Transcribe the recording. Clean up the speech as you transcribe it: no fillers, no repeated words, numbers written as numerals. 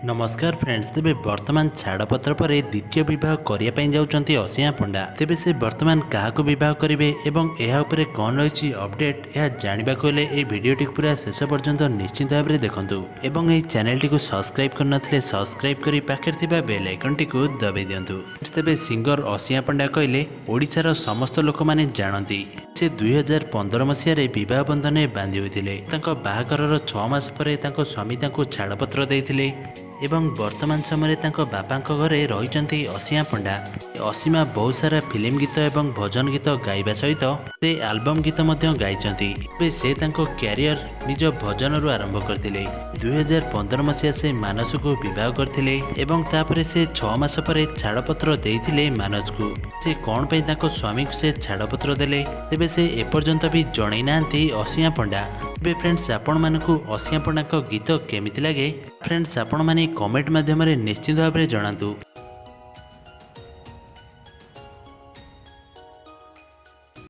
ନମସ୍କାର ଫ୍ରେଣ୍ଡସ୍, ତେବେ ବର୍ତ୍ତମାନ ଛାଡ଼ପତ୍ର ପରେ ଦ୍ୱିତୀୟ ବିବାହ କରିବା ପାଇଁ ଯାଉଛନ୍ତି ଅସୀମା ପଣ୍ଡା। ତେବେ ସେ ବର୍ତ୍ତମାନ କାହାକୁ ବିବାହ କରିବେ ଏବଂ ଏହା ଉପରେ କ'ଣ ରହିଛି ଅପଡେଟ୍, ଏହା ଜାଣିବାକୁ ହେଲେ ଏହି ଭିଡ଼ିଓଟିକୁ ପୁରା ଶେଷ ପର୍ଯ୍ୟନ୍ତ ନିଶ୍ଚିତ ଭାବରେ ଦେଖନ୍ତୁ ଏବଂ ଏହି ଚ୍ୟାନେଲଟିକୁ ସବସ୍କ୍ରାଇବ୍ କରିନଥିଲେ ସବସ୍କ୍ରାଇବ୍ କରି ପାଖରେ ଥିବା ବେଲ୍ ଆଇକନ୍ଟିକୁ ଦବାଇ ଦିଅନ୍ତୁ। ତେବେ ସିଙ୍ଗର ଅସୀମା ପଣ୍ଡା କହିଲେ ଓଡ଼ିଶାର ସମସ୍ତ ଲୋକମାନେ ଜାଣନ୍ତି, ସେ 2015 ମସିହାରେ ବିବାହ ବନ୍ଧନରେ ବାନ୍ଧି ହୋଇଥିଲେ। ତାଙ୍କ ବାହାଘରର 6 ମାସ ପରେ ତାଙ୍କ ସ୍ୱାମୀ ତାଙ୍କୁ ଛାଡ଼ପତ୍ର ଦେଇଥିଲେ ଏବଂ ବର୍ତ୍ତମାନ ସମୟରେ ତାଙ୍କ ବାପାଙ୍କ ଘରେ ରହିଛନ୍ତି ଅସୀମା ପଣ୍ଡା। ଅସୀମା ବହୁତ ସାରା ଫିଲ୍ମ ଗୀତ ଏବଂ ଭଜନ ଗୀତ ଗାଇବା ସହିତ ସେ ଆଲବମ୍ ଗୀତ ମଧ୍ୟ ଗାଇଛନ୍ତି। ଏବେ ସେ ତାଙ୍କ କ୍ୟାରିୟର ନିଜ ଭଜନରୁ ଆରମ୍ଭ କରିଥିଲେ। 2015 ମସିହା ସେ ମାନସକୁ ବିବାହ କରିଥିଲେ ଏବଂ ତାପରେ ସେ 6 ମାସ ପରେ ଛାଡ଼ପତ୍ର ଦେଇଥିଲେ ମାନସକୁ। ସେ କ'ଣ ପାଇଁ ତାଙ୍କ ସ୍ୱାମୀକୁ ସେ ଛାଡ଼ପତ୍ର ଦେଲେ, ତେବେ ସେ ଏପର୍ଯ୍ୟନ୍ତ ବି ଜଣେଇ ନାହାନ୍ତି ଅସୀମା ପଣ୍ଡା। ଏବେ ଫ୍ରେଣ୍ଡସ୍, ଆପଣମାନଙ୍କୁ ଅସୀମା ପଣ୍ଡାଙ୍କ ଗୀତ କେମିତି ଲାଗେ, ଫ୍ରେଣ୍ଡସ୍ ଆପଣମାନେ କମେଣ୍ଟ ମାଧ୍ୟମରେ ନିଶ୍ଚିତ ଭାବରେ ଜଣାନ୍ତୁ।